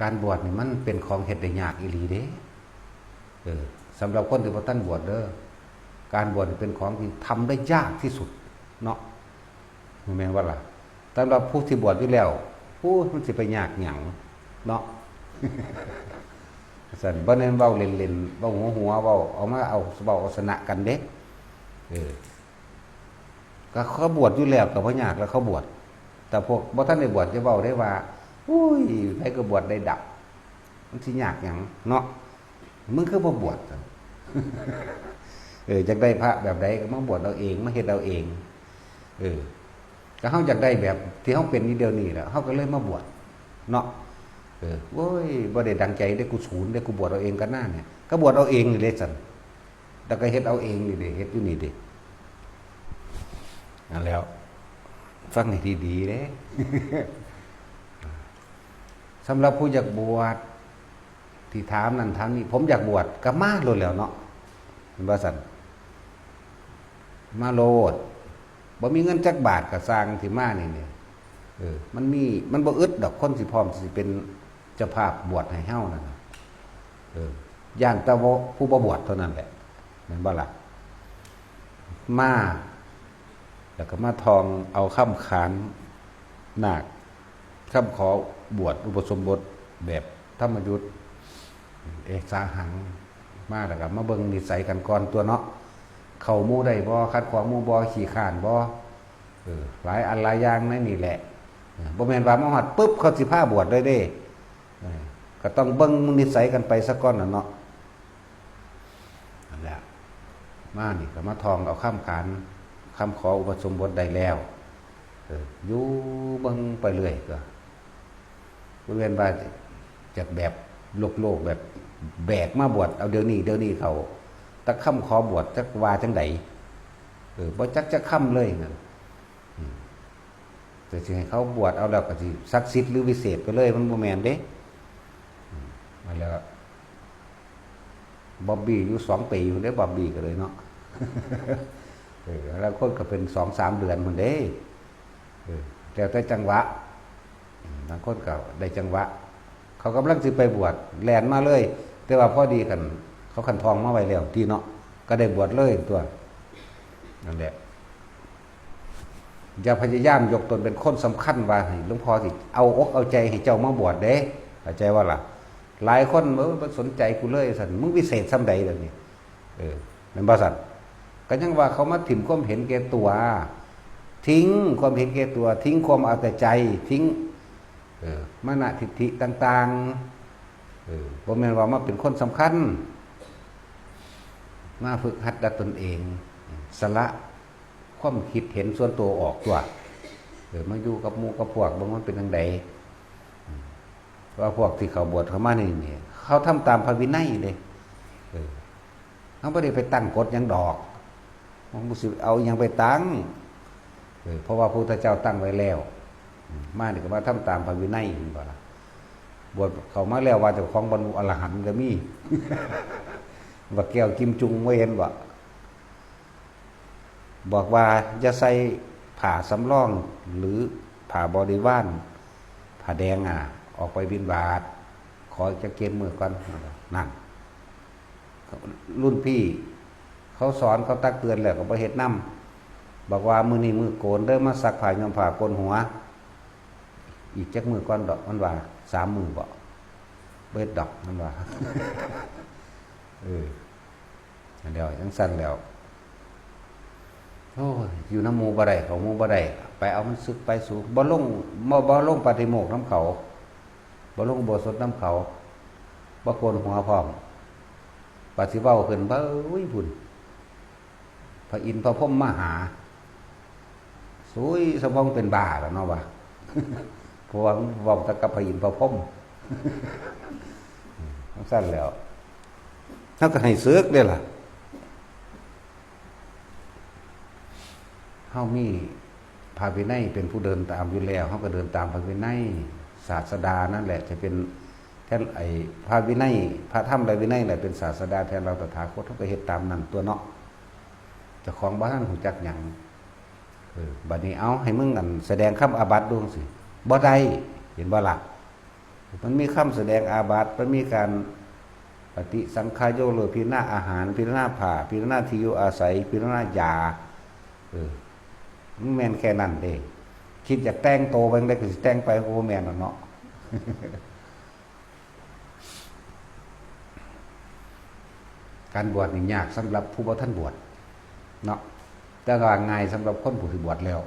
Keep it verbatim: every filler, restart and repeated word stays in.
การบวชนี่มันเป็นของเฮ็ดได้ยากอีหลีเด้ เออ สำหรับคนที่บ่ทันบวชเด้อ การบวชนี่เป็นของที่ทำได้ยากที่สุดเนาะ แม่นบ่ล่ะ สำหรับผู้ที่บวชอยู่แล้ว โอ้ย มันสิไปยากหยังเนาะ ซั่น บ่แม่นเว้าเล่นๆ เว้าหัวๆ เว้า เอามาเอา เว้าเอาชนะกันเด้ เออ ก็เขาบวชอยู่แล้วก็บ่ยากแล้วเขาบวช แต่พวกบ่ทันได้บวชจะเว้าได้ว่า อุ้ย ไผก็บวชได้ดอก มันสิยากหยังเนาะ มึงคือบ่บวช เออ อยากได้พระแบบใดก็มาบวชเอาเอง มาเฮ็ดเอาเอง เออ ก็เฮาอยากได้แบบที่เฮาเป็นอยู่เดี๋ยวนี้แหละ เฮาก็เลยมาบวชเนาะ เออ โอ้ย บ่ได้ดังใจเด้ กูสูนเด้ กูบวชเอาเองก็น่าเนี่ย ก็บวชเอาเองนี่เด้ซั่น แล้วก็เฮ็ดเอาเองนี่เด้ เฮ็ดอยู่นี่เด้ นั่นแหล้ว ฟังให้ดีๆเด้ สำหรับผู้อยากบวช ที่ถามนั่นถามนี่ ผมอยากบวช ก็มาโลดแหล้วเนาะ แม่นบ่ซั่น มาโลด บ่มีเงินจักบาทก็ซ่างที่มานี่เนี่ย เออ มันมี มันบ่อึดดอก คนสิพร้อมสิเป็นเจ้าภาพบวชให้เฮานั่นน่ะ เออ ย่านแต่ว่าผู้บ่บวชเท่านั้นแหละ แม่นบ่ล่ะ มา แล้วก็มาท่องเอาคำขานนาค คำขอบวชอุปสมบทแบบธรรมยุต เอสาหัง มาแล้วก็มาเบิ่งนิสัยกันก่อนตั๊วเนาะ เข้าหมู่ได้บ่ ขัดขวางหมู่บ่ ขี้คร้านบ่ เออ หลายอันหลายอย่างในนี่แหละ เออ บ่แม่นว่ามาฮอดปุ๊บเขาสิพาบวชเลยเด้ เออ ก็ต้องเบิ่งนิสัยกันไปซะก่อนน่ะเนาะ นั่นแหละ มานี่ก็มาท่องเอาคำขาน คำขออุปสมบทได้แล้ว เออ อยู่เบิ่งไปเรื่อยก็ บ่แม่นว่าจักแบบโลกๆ แบบแบกมาบวช เอาเดี๋ยวนี้ เดี๋ยวนี้เขา แต่คำขอบวชจักว่าจั่งใด เออ บ่จักจักคำเลยนั่น อืม แต่สิให้เขาบวชเอาแล้วก็สิศักดิ์สิทธิ์หรือวิเศษไปเลย มันบ่แม่นเด้ อืม มาแล้ว บอบบี้อยู่สองปีพุ้นเด้ บอบบี้ก็เลยเนาะ เออ แล้วคนก็เป็นสองสามเดือนพุ้นเด้ เออ แล้วแต่จังหวะ อืม บางคนก็ได้จังหวะ เขากำลังสิไปบวช แล่นมาเลย แต่ว่าพอดีกัน เขาคันท่องมาไว้แล้วติเนาะ ก็ได้บวชเลยตั๊ว นั่นแหละ อย่าพยายามยกตนเป็นคนสำคัญว่าให้หลวงพ่อสิเอาอกเอาใจให้เจ้ามาบวชเด้ เข้าใจบ่ล่ะ หลายคน เออ บ่สนใจกูเลยซั่น มึงวิเศษส่ำใดเดี๋ยวนี้ เออ แม่นบ่ซั่น ก็ยังว่าเขามาถิ่มความเห็นแก่ตัว ทิ้งความเห็นแก่ตัว ทิ้งความเอาแต่ใจ ทิ้ง เออ มานะทิฏฐิต่างๆ เออ บ่แม่นว่ามาเป็นคนสำคัญ มาฝึกหัดด้วยตนเอง สละความคิดเห็นส่วนตัวออกตั๊ว เออ มาอยู่กับหมู่กับพวก เบิ่งมันเป็นจั่งใด ว่าพวกที่เขาบวชเข้ามานี่ นี่ เขาทำตามพระวินัยเด้ เออ เขาบ่ได้ไปตั้งกฎหยังดอก มันบ่สิเอาหยังไปตั้ง เออ เพราะว่าพระพุทธเจ้าตั้งไว้แล้ว อืม มานี่ก็มาทำตามพระวินัย เห็นบ่ล่ะ บวชเข้ามาแล้วว่าเจ้าของบรรลุอรหันต์ก็มี บักแก้วกิมจุงบ่เห็นบ่ บอกว่าอย่าใส่ผ้าสำรองหรือผ้าบริวาร ผ้าแดงอ่ะ ออกไปบิณฑบาต ขอจักเจ็ดมื้อก่อน นั่น รุ่นพี่เขาสอนเขาตักเตือนแล้วก็บ่เฮ็ดนำ บอกว่ามื้อนี้มื้อโกนเด้อ มาซักผ้าย้อมผ้าโกนหัว อีกจักมื้อก่อนดอก มันว่า สามมื้อบ่ บ่เฮ็ดดอก มันว่า เออ อันเดียวจั่งซั่นแล้ว โอ้ย อยู่นำหมู่บ่ได้ เข้าหมู่บ่ได้ ไปเอามันสึกไปสู บ่ลง บ่ บ่ลงปาฏิโมกข์นำเขา บ่ลงอุโบสถนำเขา บ่โกนหัวพร้อม ปาสิเว้าขึ้น เบ้ย พุ้น พระอินทร์พระพรหมมาหา สุยสะพองเป็นบ้าแล้วเนาะวะ เพราะว่าเว้าแต่กับพระอินทร์พระพรหม จั่งซั่นแล้ว เฮาก็ให้สึกเด้ล่ะ เฮามีพระวินัยเป็นผู้เดินตามอยู่แล้ว เฮาก็เดินตามพระวินัย ศาสดานั่นแหละจะเป็นแทน ไอ้พระวินัย พระธรรมและวินัยแหละเป็นศาสดาแทนเราตถาคต เฮาก็เฮ็ดตามนั้นตั๊วเนาะ เจ้าของบ่ทันรู้จักหยัง เออ บัดนี้เอาให้มึงอันแสดงคำอาบัติดูจั่งซี้ บ่ได้ เห็นบ่ล่ะ มันมีคำแสดงอาบัติ มันมีการปฏิสังขายกเลิก พิจารณาอาหาร พิจารณาผ้า พิจารณาที่อยู่อาศัย พิจารณายา เออ มันแม่นแค่นั้นเด้ คิดอยากแต่งโตไปได้ก็สิแต่งไป โอ้แม่นแล้วเนาะ การบวชนี่ยากสำหรับผู้บ่ทันบวชเนาะ แต่ว่าง่ายสำหรับคนผู้ที่บวชแล้ว